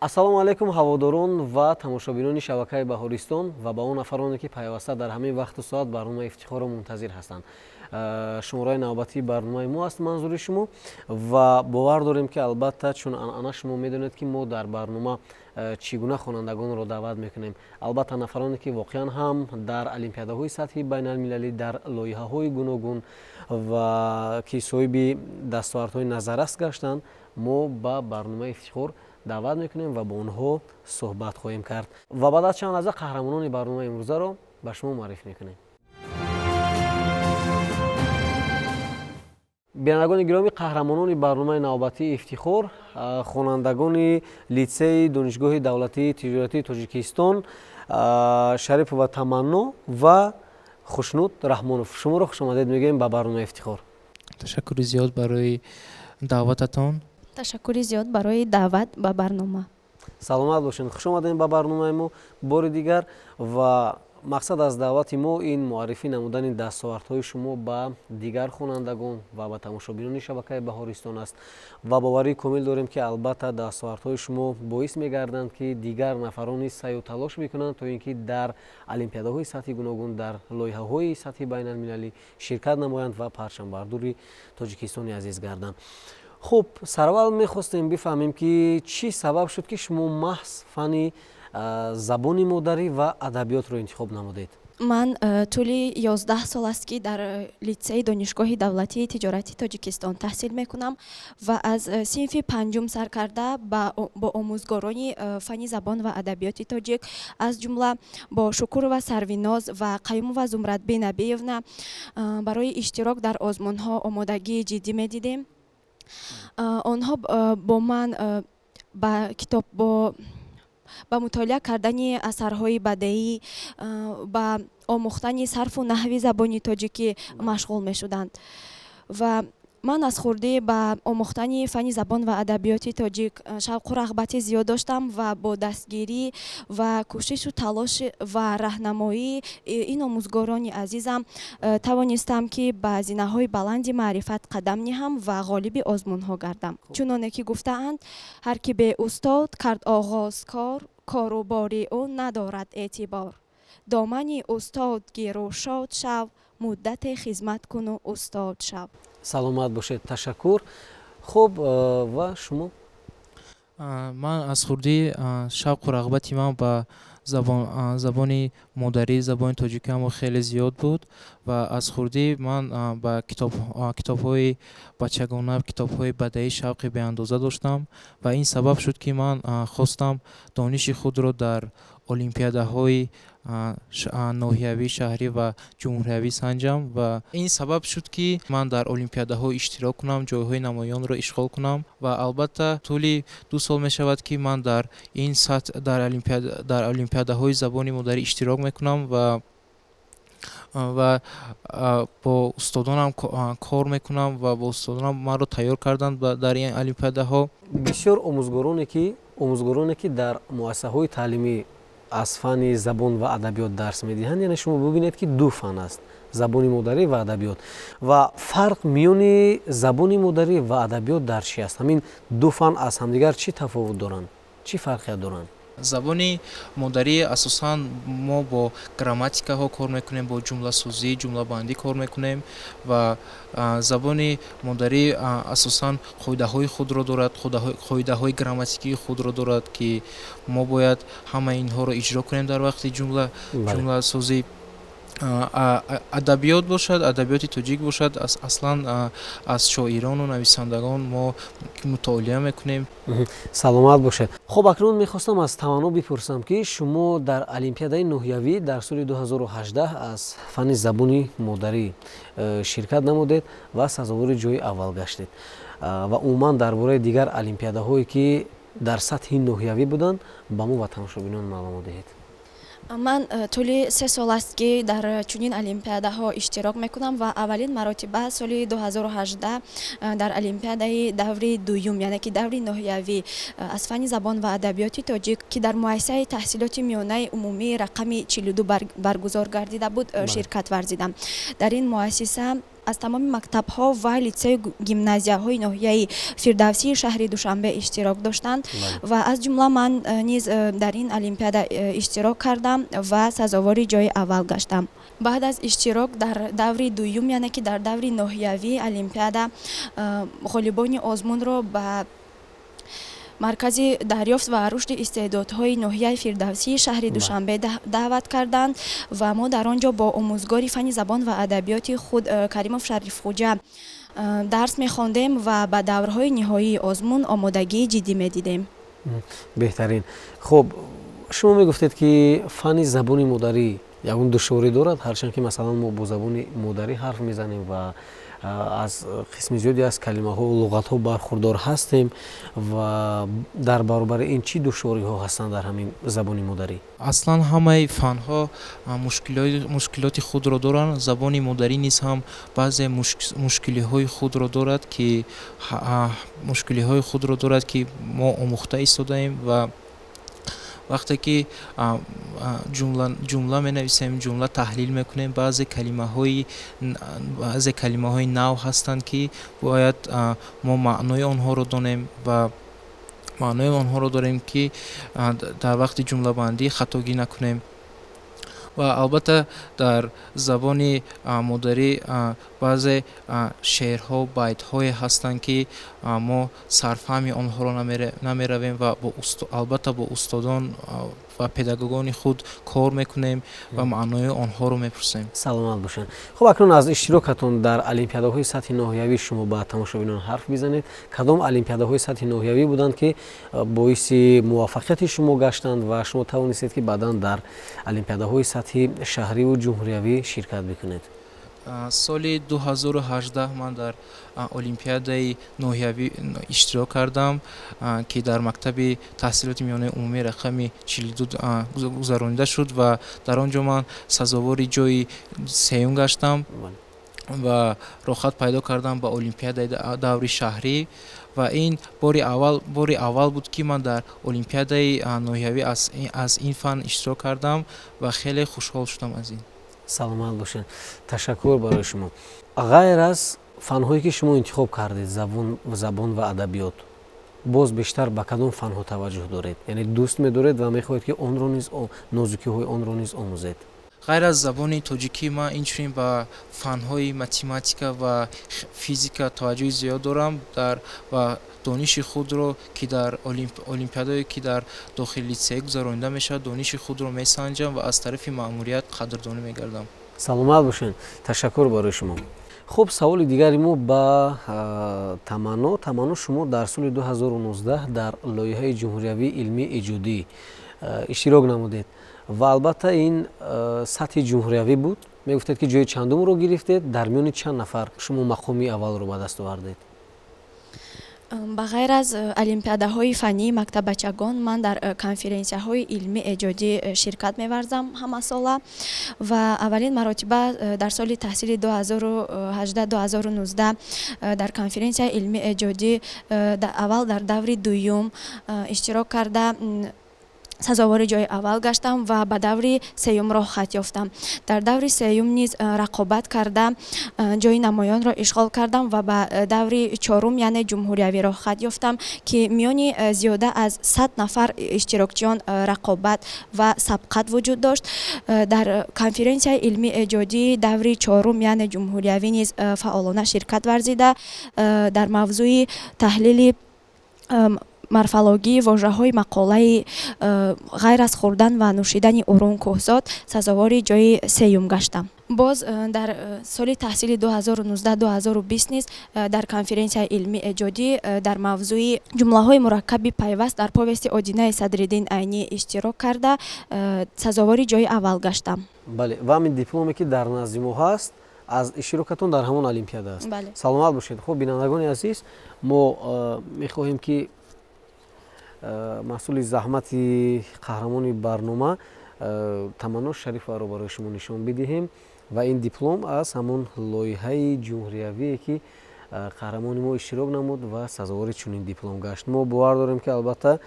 Ассалому алайкум, ҳаводорон ва тамошобинони шабакаи Баҳористон ва ба он нафароне, ки пайваста дар ҳамин вақту соат барномаи Ифтихорро мунтазир ҳастанд. Шумораи навбатии барномаи мо аст манзури шумо ва бовар дорем, ки албатта, чун анъана, шумо медонед, ки мо дар барнома чӣ гуна хонандагонро даъват мекунем. Албатта, нафароне, ки воқеан ҳам дар олимпиадаҳои сатҳи байналмилалӣ, дар лоиҳаҳои гуногун ва ки соҳиби дастовардҳои назаррас гаштанд, мо ба барномаи Ифтихор даъват мекунем ва бо онҳо суҳбат хоҳем кард. Ва баъд аз чанд лаҳза қаҳрамонони барномаи имрӯзаро ба шумо муаррифӣ мекунем. Бинандагони гиромӣ, қаҳрамонони барномаи навбатии Ифтихор хонандагони литсеи Донишгоҳи давлатии тиҷоратии Тоҷикистон Шарипова Таманно ва Хушнуд Раҳмонов. Шуморо хушомадед мегӯем ба барномаи Ифтихор. Ташаккури зиёд барои даъвататон. Ташаккури зиёд барои даъват ба барнома. Саломат бошед, хуш омадем ба барномаи мо бори дигар. Ва мақсад аз даъвати мо ин муаррифӣ намудани дастовардҳои шумо ба дигар хонандагон ва ба тамошобинони шабакаи Баҳористон аст. Ва боварии комил дорем, ки албатта дастовардҳои шумо боис мегарданд, ки дигар нафарон низ саъю талош мекунанд, то ин ки дар олимпиадаҳои сатҳи гуногун, дар лоиҳаҳои сатҳи байналмилалӣ ширкат намоянд ва парчамбардори Тоҷикистони азиз гарданд. Хуб, сараввал мехостем бифаҳмем, ки чӣ сабаб шуд, ки шумо маҳз фанни забони модарӣ ва адабиётро интихоб намудед? Ман тӯли 11 сол аст, ки дар литсеи Донишгоҳи давлатии тиҷорати Тоҷикистон таҳсил мекунам ва аз синфи панҷум сар карда бо омӯзгорони фанни забон ва адабиёти тоҷик, аз ҷумла бо Шукурова Сарвиноз ва Қаюмова Зумрадби Набиевна, барои иштирок дар озмунҳо омодагии ҷиддӣ медидем. Онҳо бо ман ба китоб, ба мутолиа кардани асарҳои бадеӣ, ба омӯхтани сарфу наҳви забони тоҷикӣ машғул мешуданд. Ва ман аз хурдӣ ба омӯхтани фанни забон ва адабиёти тоҷик шавқу рағбати зиёд доштам ва бо дастгирӣ ва кӯшишу талош ва раҳнамоии ин омӯзгорони азизам тавонистам, ки ба зинаҳои баланди маърифат қадам ниҳам ва ғолиби озмунҳо гардам. Чуноне ки гуфтаанд: «Ҳар ки беустод кард оғоз кор, кору бори ӯ надорад эътибор. Домани устод гиру шод шав, муддате хизмат куну устод шав». Саломат бошед, ташаккур. Хуб, ва шумо? Ман аз хурдӣ шавқу рағбати ман ба забони модарӣ, забони тоҷикиамо хеле зиёд буд. Ва аз хурдӣ ман ба китобҳои бачагона, китобҳои бадеӣ шавқи беандоза доштам ва ин сабаб шуд, ки ман хостам дониши худро дар олимпиадаҳои ноҳиявӣ, шаҳрӣ ва ҷумҳуриявӣ санҷам. Ва ин сабаб шуд, ки ман дар олимпиадаҳо иштирок кунам, ҷойҳои намоёнро ишғол кунам. Ва албатта, тӯли 2 сол мешавад, ки ман дар ин сатҳ дар олимпиадаҳои забони модарӣ иштирок мекунам ва бо устодонам кор мекунам ва бо устодонам маро тайёр карданд дар ин олимпиадаҳо. Бисёр омӯзгороне, ки дар муассисаҳои таълимӣ аз фанни забон ва адабиёт дарс медиҳанд, яъне шумо бубинед, ки ду фан аст: забони модарӣ ва адабиёт. Ва фарқ миёни забони модарӣ ва адабиёт дар чӣ аст? Ҳамин ду фан аз ҳамдигар чӣ тафовут доранд, чӣ фарқият доранд? Забони модарӣ асосан мо бо грамматикаҳо кор мекунем, бо ҷумласозӣ, ҷумлабандӣ кор мекунем. Ва забони модарӣ асосан қоидаҳои худро дорад, қоидаҳои грамматикии худро дорад, ки мо бояд ҳамаи инҳоро иҷро кунем дар вақти ҷумласозӣ. Адабиёт бошад, адабиёти тоҷик бошад, аслан аз шоирону нависандагон мо мутолиа мекунем. Саломат бошед. Хуб, акнун мехостам аз Таманно бипурсам, ки шумо дар олимпиадаи ноҳиявӣ дар соли 2018 аз фанни забони модарӣ ширкат намудед ва сазовори ҷои аввал гаштед. Ва умуман дар бораи дигар олимпиадаҳое, ки дар сатҳи ноҳиявӣ буданд, ба мо ва тамошобинон маълумот диҳед. Ман тӯли 3 сол аст, ки дар чунин олимпиадаҳо иштирок мекунам ва аввалин маротиба соли 2018 дар олимпиадаи даври дуюм, яъне ки даври ноҳиявӣ аз фанни забон ва адабиёти тоҷик, ки дар муассисаи таҳсилоти миёнаи умумии рақами 42 баргузор гардида буд, ширкат варзидам. Дар ин муассиса Аз тамоми мактабҳо ва литсею гимназияҳои ноҳияи Фирдавсии шаҳри Душанбе иштирок доштанд ва аз ҷумла ман низ дар ин олимпиада иштирок кардам ва сазовори ҷои аввал гаштам. Баъд аз иштирок дар даври дуюм, яъне ки дар даври ноҳиявии олимпиада, ғолибони озмунро ба Маркази дарёфт ва рушди истеъдодҳои ноҳияи Фирдавсии шаҳри Душанбе даъват карданд ва мо дар он ҷо бо омӯзгори фанни забон ва адабиёти худ Каримов Шарифхуҷа дарс мехондем ва ба даврҳои ниҳоии озмун омодагии ҷиддӣ медидем. Беҳтарин. Хуб, шумо мегуфтед, ки фанни забони модарӣ ягон душворӣ дорад, ҳарчанд ки, масалан, мо бо забони модарӣ ҳарф мезанем ва аз қисми зиёде аз калимаҳо, луғатҳо бархурдор ҳастем, ва дар баробари ин чӣ душвориҳо ҳастанд дар ҳамин забони модарӣ? Аслан ҳамаи фанҳо мушкилоти худро доранд. Забони модарӣ низ ҳам баъзе мушкилиҳои худро дорад, ки мо омӯхта истодаем. Ва вақте ки ҷумла менависем, ҷумла таҳлил мекунем, баъзе калимаҳои нав ҳастанд, ки бояд мо маънои онҳоро донем ва маънои онҳоро дорем, ки дар вақти ҷумлабандӣ хатогӣ накунем. Ва албатта, дар забони модарӣ баъзе шеърҳо, байтҳое ҳастанд, ки мо сарфаҳми онҳоро намеравем ва албатта бо устодон ва педагогони худ кор мекунем ва маънои онҳоро мепурсем. Саломат бошанд. Хуб, акнун аз иштирокатон дар олимпиадаҳои сатҳи ноҳиявӣ шумо ба тамошобинон ҳарф бизанед. Кадом олимпиадаҳои сатҳи ноҳиявӣ буданд, ки боиси муваффақияти шумо гаштанд ва шумо тавонистед, ки баъдан дар олимпиадаҳои сатҳи шаҳриву ҷумҳуриявӣ ширкат бикунед? Соли 2018 ман дар олимпиадаи ноҳиявӣ иштирок кардам, ки дар мактаби таҳсилоти миёнаи умумии рақами 42 гузаронида шуд ва дар он ҷо ман сазовори ҷои сеюм гаштам ва роҳхат пайдо кардам ба олимпиадаи даври шаҳрӣ. Ва ин бори аввал буд, ки ман дар олимпиадаи ноҳиявӣ аз ин фан иштирок кардам ва хеле хушҳол шудам аз ин. Саломат бошед, ташаккур барои шумо. Ғайр аз фанҳое, ки шумо интихоб кардед, забон ва адабиёт, боз бештар ба кадом фанҳо таваҷҷӯҳ доред, яъне дӯст медоред ва мехоҳед, ки онро низ, нозукиҳои онро низ омӯзед? Ғайр аз забони тоҷикӣ, ман инчунин ба фанҳои математика ва физика таваҷҷӯҳи зиёд дорам ва дониши худро, ки дар олимпиадое, ки дар дохили литсей гузаронида мешавад, дониши худро месанҷам ва аз тарафи маъмурият қадрдонӣ мегардам. Саломат бошед, ташаккур барои шумо. Хуб, саволи дигари мо ба Таманно. Таманно, шумо дар соли 2019 дар лоиҳаи ҷумҳуриявии илмии эҷодӣ иштирок намудед ва албатта ин сатҳи ҷумҳуриявӣ буд. Мегуфтед, ки ҷои чандумро гирифтед, дар миёни чанд нафар шумо мақоми аввалро ба даст овардед? Ба ғайр аз олимпиадаҳои фаннии мактаббачагон, ман дар конференсияҳои илмӣ эҷодӣ ширкат меварзам ҳамасола ва аввалин маротиба дар соли таҳсили 2018-2019 дар конференсияи илмӣ эҷодӣ аввал дар даври дуюм иштирок карда, сазовори ҷои аввал гаштам ва ба даври сеюм роҳхат ёфтам. Дар даври сеюм низ рақобат карда, ҷои намоёнро ишғол кардам ва ба даври чорум, яъне ҷумҳуриявӣ, роҳхат ёфтам, ки миёни зиёда аз 100 нафар иштирокчиён рақобат ва сабқат вуҷуд дошт. Дар конференсияи илмии эҷодии даври чорум, яъне ҷумҳуриявӣ, низ фаъолона ширкат варзида, дар мавзӯи таҳлили морфологии вожаҳои мақолаи «Ғайр аз хӯрдан ва нӯшидани Урун Кӯҳзод» сазовори ҷои сеюм гаштам. Боз дар соли таҳсили 2019-2020 низ дар конференсияи илмии эҷодӣ дар мавзӯи ҷумлаҳои мураккаби пайваст дар повести «Одинаи» Садриддин Айнӣ иштирок карда, сазовори ҷои аввал гаштам. Бале, ва ҳамин дипломе, ки дар назди мо ҳаст, аз иштирокатон дар ҳамон олимпиада аст? Бале. Саломат бошед. Хуб, бинандагони азиз, мо мехоҳем, ки маҳсули заҳмати қаҳрамони барнома Таманно Шарифоваро барои шумо нишон бидиҳем. Ва ин диплом аз ҳамон лоиҳаи ҷумҳуриявие, ки Қаҳрамони мо иштирок намуд ва сазовори чунин диплом гашт. Мо бовар дорем, ки албатта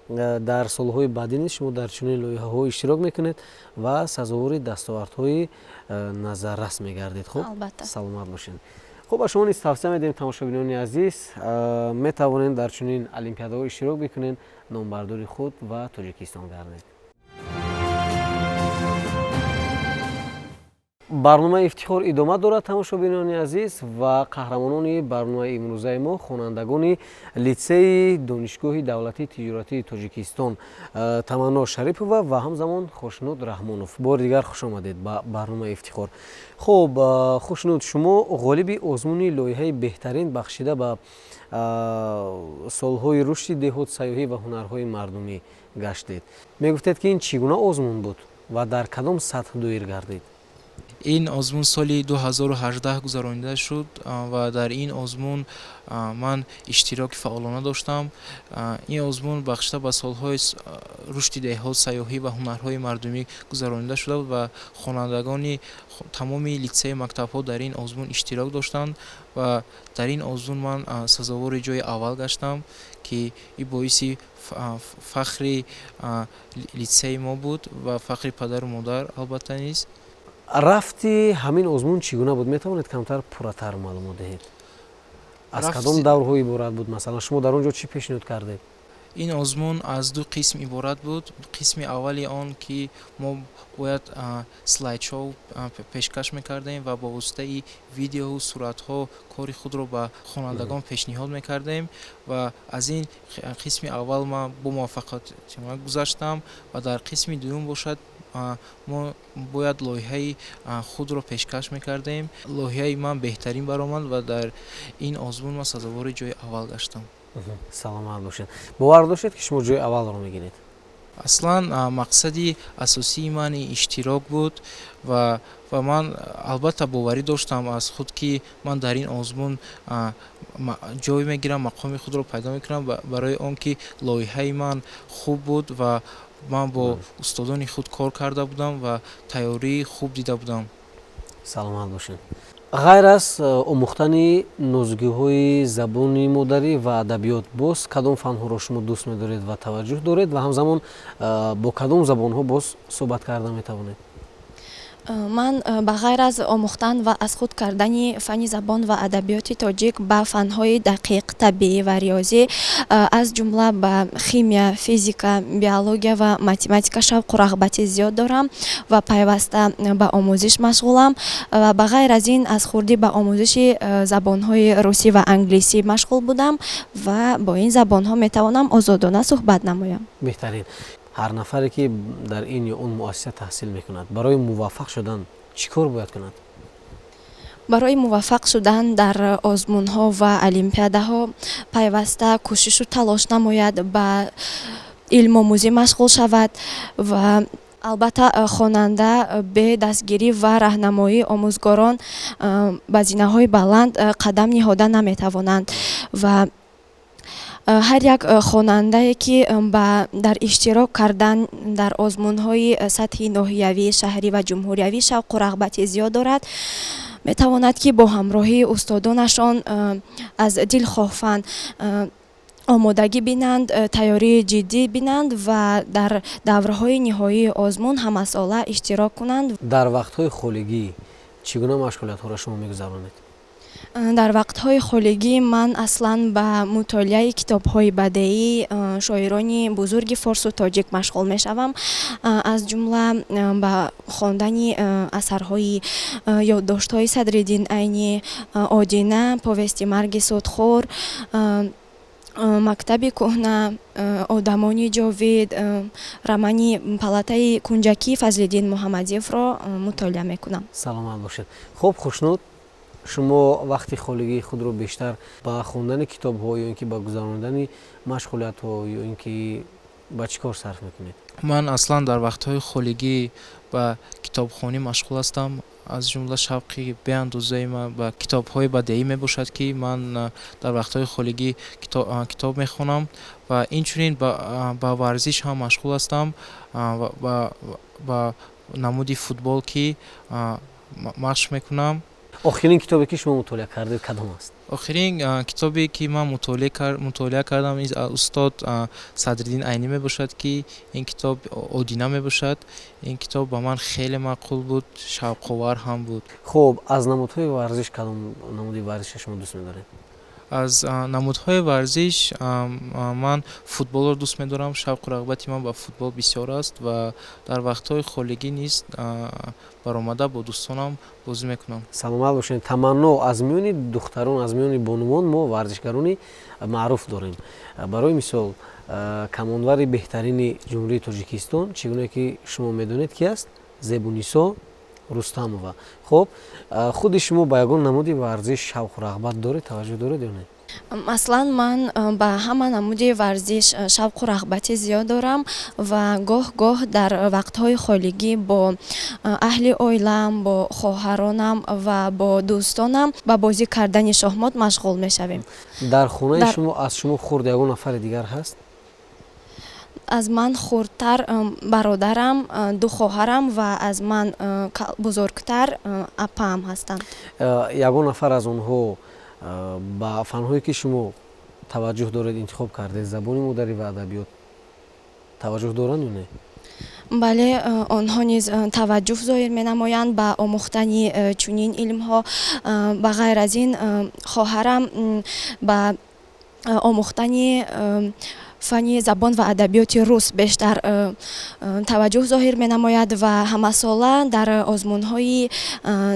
дар солҳои баъдӣ низ шумо дар чунин лоиҳаҳо иштирок мекунед ва сазовори дастовардҳои назаррас мегардед. Хуб, саломат бошед. Хуб, ба шумо низ тавсия медиҳем, тамошобинони азиз, метавонед дар чунин олимпиадаҳо иштирок бикунед, номбардори худ ва Тоҷикистон гардед. Барномаи Ифтихор идома дорад, тамошобинони азиз, ва қаҳрамонони барномаи имрӯзаи мо хонандагони литсеи Донишгоҳи давлатии тиҷоратии Тоҷикистон Таманно Шарипова ва ҳамзамон Хушнуд Раҳмонов. Бори дигар хуш омадед ба барномаи Ифтихор. Хуб, Хушнуд, шумо ғолиби озмуни лоиҳаи беҳтарин бахшида ба солҳои рушди деҳот, сайёҳӣ ва ҳунарҳои мардумӣ гаштед. Мегуфтед, ки ин чӣ гуна озмун буд ва дар кадом сатҳ доир гардид? Ин озмун соли 2018 гузаронида шуд ва дар ин озмун ман иштироки фаъолона доштам. Ин озмун бахшида ба солҳои рушди деҳот, сайёҳӣ ва ҳунарҳои мардумӣ гузаронида шуда буд ва хонандагони тамоми литсею мактабҳо дар ин озмун иштирок доштанд ва дар ин озмун ман сазовори ҷои аввал гаштам, ки ин боиси фахри литсеи мо буд ва фахри падару модар албатта низ. Рафти ҳамин озмун чӣ гуна буд? Метавонед камтар пурратар маълумот диҳед? Аз кадом даврҳо иборат буд? Масалан, шумо дар он ҷо чӣ пешниҳод кардед? Ин озмун аз ду қисм иборат буд. Қисми аввали он, ки мо бояд слайдшоу пешкаш мекардем ва бо воситаи видеову суратҳо кори худро ба хонандагон пешниҳод мекардем ва аз ин қисми аввал ман бо муваффақият гузаштам ва дар қисми дуюм бошад мо бояд лоиҳаи худро пешкаш мекардем. Лоиҳаи ман беҳтарин баромад ва дар ин озмун ман сазовори ҷои аввал гаштам. Саломат бошед. Бовар доштед, ки шумо ҷои аввалро мегиред? Аслан мақсади асосии ман ин иштирок буд ва ман албатта боварӣ доштам аз худ, ки ман дар ин озмун ҷой мегирам, мақоми худро пайдо мекунам, барои он ки лоиҳаи ман хуб буд ва ман бо устодони худ кор карда будам ва тайёрии хуб дида будам. Саломат бошед. Ғайр аз омӯхтани нозукиҳои забони модарӣ ва адабиёт, боз кадом фанҳоро шумо дӯст медоред ва таваҷҷӯҳ доред ва ҳамзамон бо кадом забонҳо боз суҳбат карда метавонед? Ман ба ғайр аз омӯхтан ва аз худ кардани фанни забон ва адабиёти тоҷик ба фанҳои дақиқ, табиӣ ва риёзӣ, аз ҷумла ба химия, физика, биология ва математика шавқу рағбати зиёд дорам ва пайваста ба омӯзиш машғулам ва ба ғайр аз ин аз хурдӣ ба омӯзиши забонҳои русӣ ва англисӣ машғул будам ва бо ин забонҳо метавонам озодона суҳбат намоям. Беҳтарин. Ҳар нафаре, ки дар ин ё он муассиса таҳсил мекунад, барои муваффақ шудан чӣ кор бояд кунад? Барои муваффақ шудан дар озмунҳо ва олимпиадаҳо пайваста кӯшишу талош намояд, ба илмомӯзӣ машғул шавад ва албатта хонанда бе дастгирӣ ва раҳнамоии омӯзгорон ба зинаҳои баланд қадам ниҳода наметавонанд ва ҳар як хонандае, ки дар иштирок кардан дар озмунҳои сатҳи ноҳиявӣ, шаҳрӣ ва ҷумҳуриявӣ шавқу рағбати зиёд дорад, метавонад, ки бо ҳамроҳии устодонашон аз дилхоҳ фан омодагӣ бинанд, тайёрии ҷиддӣ бинанд ва дар даврҳои ниҳоии озмун ҳамасола иштирок кунанд. Дар вақтҳои холигӣ чӣ гуна машғулиятҳоро шумо мегузаронед? Дар вақтҳои холигӣ ман аслан ба мутолиаи китобҳои бадеӣ шоирони бузурги форсу тоҷик машғул мешавам, аз ҷумла ба хондани асарҳои ёддоштҳои Садриддин Айнӣ, Одина, повести Марги судхӯр, Мактаби кӯҳна, Одамони ҷовид, романи Палатаи кунҷакӣ Фазлиддин Муҳаммадиевро мутолиа мекунам. Саломат бошед. Хуб, Хушнуд, шумо вақти холигии худро бештар ба хондани китобҳо ё ин ки ба гузаронидани машғулиятҳо ё ин ки ба чӣ кор сарф мекунед? Ман аслан дар вақтҳои холигӣ ба китобхонӣ машғул ҳастам. Аз ҷумла шавқи беандозаи ман ба китобҳои бадеӣ мебошад, ки ман дар вақтҳои холигӣ китоб мехонам ва инчунин ба варзиш ҳам машғул ҳастам, ба намуди футбол, ки машқ мекунам. Охирин китобе ки шумо мутолиа кардед кадом аст? Охирин китобе ки ман мутолиа кардам из устод Садриддин Айнӣ мебошад, ки ин китоб Одина мебошад. Ин китоб ба ман хеле маъқул буд, шавқовар ҳам буд. Хуб, аз намудҳои варзиш кадом намуди варзиша шумо дӯст медоред? Аз намудҳои варзиш ман футболро дӯст медорам. Шавқу рағбати ман ба футбол бисёр аст ва дар вақтҳои холигӣ низ баромада бо дӯстонам бозӣ мекунам. Саломат бошед. Таманно, аз миёни духтарон, аз миёни бонувон мо варзишгарони маъруф дорем. Барои мисол, камонвари беҳтарини Ҷумҳурии Тоҷикистон, чӣ гуна ки шумо медонед, ки аст? Зебунисо Рустамова. Хуб, худи шумо ба ягон намуди варзиш шавқу рағбат доред, таваҷҷӯҳ доред ё не? Аслан ман ба ҳама намуди варзиш шавқу рағбати зиёд дорам ва гоҳ-гоҳ дар вақтҳои холигӣ бо аҳли оилаам, бо хоҳаронам ва бо дӯстонам ба бозӣ кардани шоҳмот машғул мешавем. Дар хонаи шумо аз шумо хурд ягон нафари дигар ҳаст? Аз ман хурдтар бародарам, ду хоҳарам ва аз ман бузургтар апаам ҳастанд. Ягон нафар аз онҳо ба фанҳое ки шумо таваҷҷӯҳ доред интихоб кардед, забони модарӣ ва адабиёт, таваҷҷӯҳ доранд ё не? Бале, онҳо низ таваҷҷӯҳ зоҳир менамоянд ба омӯхтани чунин илмҳо. Ба ғайр аз ин, хоҳарам ба омӯхтани фани забон ва адабиёти рус бештар таваҷҷӯҳ зоҳир менамояд ва ҳамасола дар озмунҳои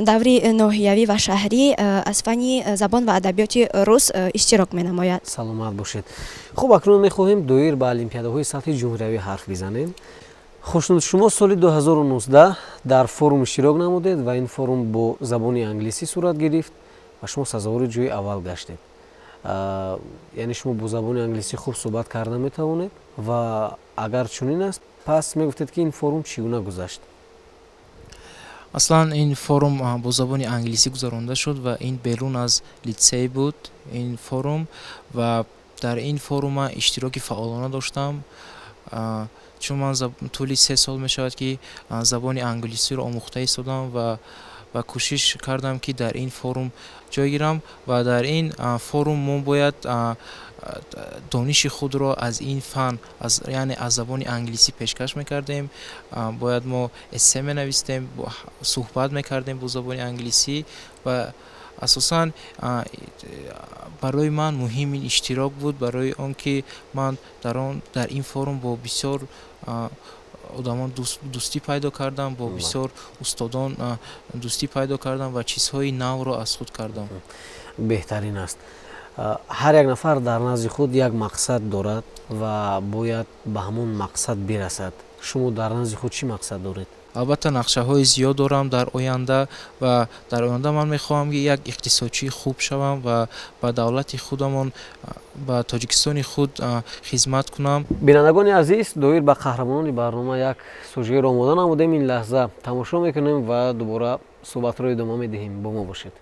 даври ноҳиявӣ ва шаҳрӣ аз фани забон ва адабиёти рус иштирок менамояд. Саломат бошед. Хуб, акнун мехоҳем доир ба олимпиадаҳои сатҳи ҷумҳуриявӣ ҳарф бизанем. Хушнуд, шумо соли 2019 дар форум иштирок намудед ва ин форум бо забони англисӣ сурат гирифт ва шумо сазовори ҷои аввал гаштед. Яъне шумо бо забони англисӣ хуб суҳбат карда метавонед ва агар чунин аст, пас мегуфтед ки ин форум чӣ гуна гузашт? Аслан ин форум бо забони англисӣ гузаронда шуд ва ин берун аз литсей буд ин форум, ва дар ин форум ман иштироки фаъолона доштам, чун ман тӯли 3 сол мешавад ки забони англисиро омӯхта истодам ва кӯшиш кардам ки дар ин форум ҷой гирам ва дар ин форум мо бояд дониши худро аз ин фан, яъне аз забони англисӣ пешкаш мекардем. Бояд мо эссе менавистем, суҳбат мекардем бо забони англисӣ ва асосан барои ман муҳим ин иштирок буд, барои он ки ман дар ин форум бо бисёр одамон дӯстӣ пайдо кардам, бо бисёр устодон дӯстӣ пайдо кардам ва чизҳои навро аз худ кардам. Беҳтарин аст. Ҳар як нафар дар назди худ як мақсад дорад ва бояд ба ҳамон мақсад бирасад. Шумо дар назди худ чӣ мақсад доред? Албатта нақшаҳои зиёд дорам дар оянда ва дар оянда ман мехоҳам ки як иқтисодчии хуб шавам ва ба давлати худамон, ба Тоҷикистони худ хизмат кунам. Бинандагони азиз, доир ба қаҳрамонони барнома як сужеро омода намудем. Ин лаҳза тамошо мекунем ва дубора суҳбатро идома медиҳем. Бо мо бошед.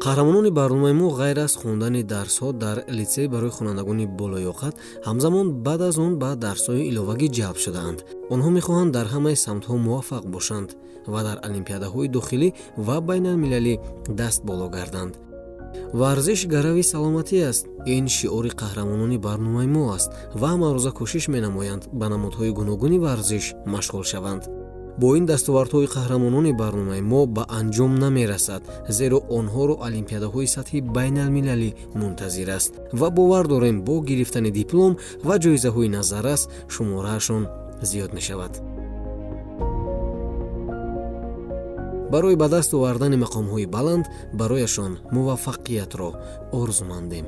Қаҳрамонони барномаи мо ғайр аз хондани дарсҳо дар литсей барои хонандагони болоёқат, ҳамзамон баъд аз он ба дарсҳои иловагӣ ҷалб шудаанд. Онҳо мехоҳанд дар ҳамаи самтҳо муваффақ бошанд ва дар олимпиадаҳои дохилӣ ва байналмилалӣ даст боло гарданд. Варзиш гарави саломатӣ аст. Ин шиори қаҳрамонони барномаи мо аст ва ҳамарӯза кӯшиш менамоянд ба намудҳои гуногуни варзиш машғул шаванд. Бо ин дастовардҳои қаҳрамонони барномаи мо ба анҷом намерасад, зеро онҳоро олимпиадаҳои сатҳи байналмилалӣ мунтазир аст ва бовар дорем бо гирифтани диплом ва ҷоизаҳои назаррас шумораашон зиёд мешавад. Барои ба даст овардани мақомҳои баланд барояшон муваффақиятро орзумандем.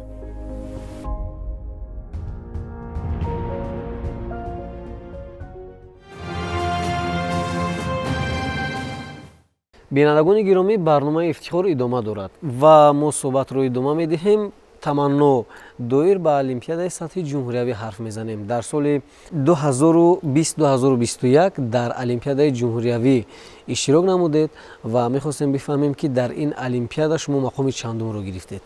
Бинандагони гиромӣ, барномаи ифтихор идома дорад ва мо суҳбатро идома медиҳем. Таманно, доир ба олимпиадаи сатҳи ҷумҳуриявӣ ҳарф мезанем. Дар соли 2020-2021 дар олимпиадаи ҷумҳуриявӣ иштирок намудед ва мехостем бифаҳмем, ки дар ин олимпиада шумо мақоми чандумро гирифтед.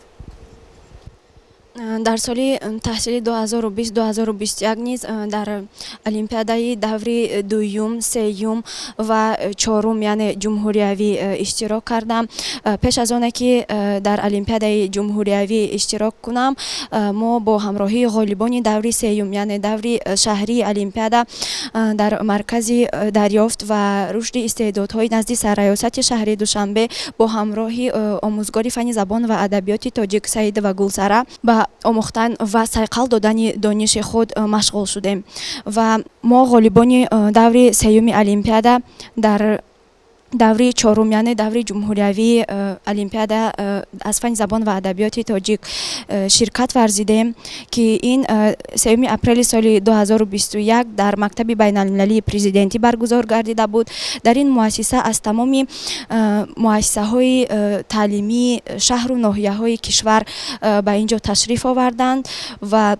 Дар соли таҳсили 2020-2021 низ дар олимпиадаи даври дуюм, сеюм ва чорум, яъне ҷумҳуриявӣ иштирок кардам. Пеш аз оне ки дар олимпиадаи ҷумҳуриявӣ иштирок кунам, мо бо ҳамроҳии ғолибони даври сеюм, яъне даври шаҳрии олимпиада, дар маркази дарёфт ва рушди истеъдодҳои назди сарраёсати шаҳри Душанбе бо ҳамроҳи омӯзгори фанни забон ва адабиёти тоҷик Саидова Гулсара ба омӯхтан ва сайқал додани дониши худ машғул шудем ва мо ғолибони даври сеюми олимпиада дар даври чорум, яъне даври ҷумҳуриявии олимпиада аз фанни забон ва адабиёти тоҷик ширкат варзидем, ки ин 3 апрели соли 2021 дар мактаби байналмилалии президентӣ баргузор гардида буд. Дар ин муассиса аз тамоми муассисаҳои таълимии шаҳру ноҳияҳои кишвар ба ин ҷо ташриф оварданд ва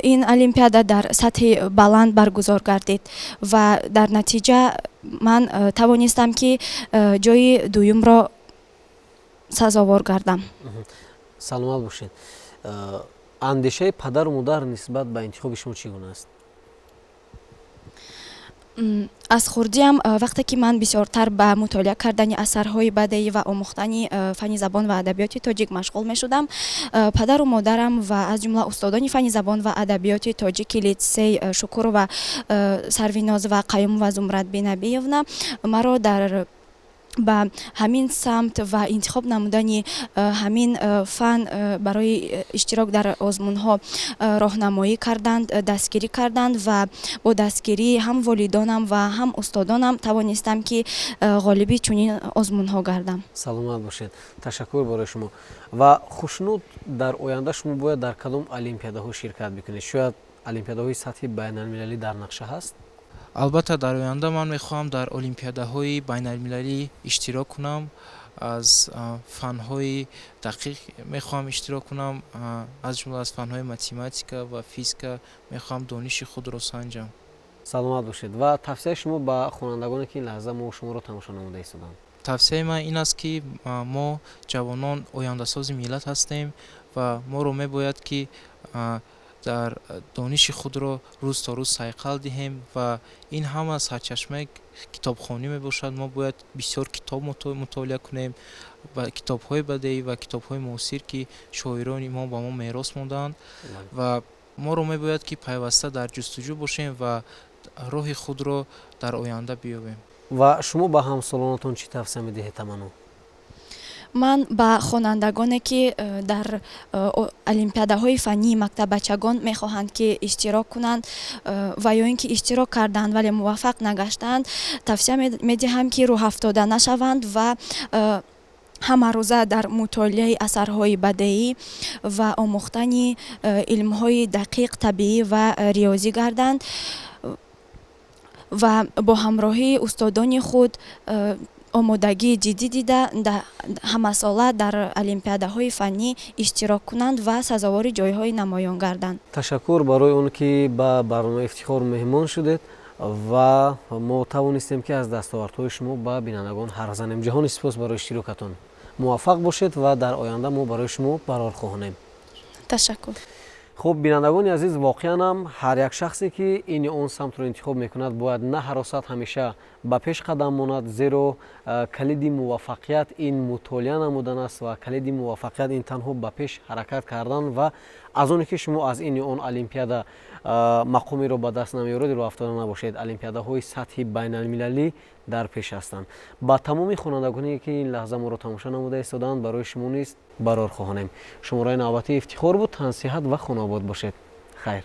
ин олимпиада дар сатҳи баланд баргузор гардид ва дар натиҷа ман тавонистам, ки ҷои дуюмро сазовор гардам. Саломат бошед. Андешаи падару модар нисбат ба интихоби шумо чӣ гуна аст? Аз хурдиам, вақте ки ман бисёртар ба мутолиа кардани асарҳои бадеӣ ва омӯхтани фанни забон ва адабиёти тоҷик машғул мешудам, падару модарам ва аз ҷумла устодони фанни забон ва адабиёти тоҷики литсей Шукурова Сарвиноз ва Қаюмова Зумрадбинабиевна маро дар ба ҳамин самт ва интихоб намудани ҳамин фан барои иштирок дар озмунҳо роҳнамоӣ карданд, дастгирӣ карданд ва бо дастгирии ҳам волидонам ва ҳам устодонам тавонистам, ки ғолиби чунин озмунҳо гардам. Саломат бошед, ташаккур барои шумо. Ва Хушнуд, дар оянда шумо бояд дар кадом олимпиадаҳо ширкат бикунед? Шояд олимпиадаҳои сатҳи байналмилалӣ дар нақша ҳаст? Албатта, дар оянда ман мехоҳам дар олимпиадаҳои байналмилалӣ иштирок кунам. Аз фанҳои дақиқ мехоҳам иштирок кунам, аз ҷумла аз фанҳои математика ва физика мехоҳам дониши худро санҷам. Саломат бошед. Ва тавсияи шумо ба хонандагоне, ки ин лаҳза мо шуморо тамошо намуда истоданд? Тавсияи ман ин аст, ки мо ҷавонон ояндасози миллат ҳастем ва моро мебояд, ки дар дониши худро рӯз то рӯз сайқал диҳем ва ин ҳама сарчашмаи китобхонӣ мебошад. Мо бояд бисёр китоб мутолиа кунем ва китобҳои бадеӣ ва китобҳои муосир, ки шоирони мо ба мо мерос мондаанд, ва моро мебояд, ки пайваста дар ҷустуҷӯ бошем ва роҳи худро дар оянда биёбем. Ва шумо ба ҳамсолонатон чӣ тавсия медиҳед, Таманно? Ман ба хонандагоне, ки дар олимпиадаҳои фаннии мактаббачагон мехоҳанд, ки иштирок кунанд ва ё ин ки иштирок карданд, вале муваффақ нагаштаанд, тавсия медиҳам, ки рӯҳафтода нашаванд ва ҳамарӯза дар мутолиаи асарҳои бадеӣ ва омӯхтани илмҳои дақиқ, табиӣ ва риёзӣ гарданд ва бо ҳамроҳии устодони худ омодагии ҷиддӣ дида, ҳамасола дар олимпиадаҳои фаннӣ иштирок кунанд ва сазовори ҷойҳои намоён гарданд. Ташаккур барои он ки ба барномаи Ифтихор меҳмон шудед ва мо тавонистем, ки аз дастовардҳои шумо ба бинандагон ҳарф занем. Ҷаҳони сипос барои иштирокатон. Муваффақ бошед ва дар оянда мо барои шумо барор хоҳонем. Ташаккур. Хуб, бинандагони азиз, воқеан ҳам ҳар як шахсе, ки ин ё он самтро интихоб мекунад, бояд наҳаросад, ҳамеша ба пеш қадам монад, зеро калиди муваффақият ин мутолиа намудан аст ва калиди муваффақият ин танҳо ба пеш ҳаракат кардан. Ва аз оне ки шумо аз ин ё он олимпиада мақомеро ба даст намеоред, рӯҳафтода набошед. Олимпиадаҳои сатҳи байналмилалӣ дар пеш ҳастанд. Ба тамоми хонандагоне, ки ин лаҳза моро тамошо намуда истодаанд, барои шумо низ барор хоҳонем. Шумораи навбатии Ифтихор буд. Тансиҳат ва хонаобод бошед. Хайр.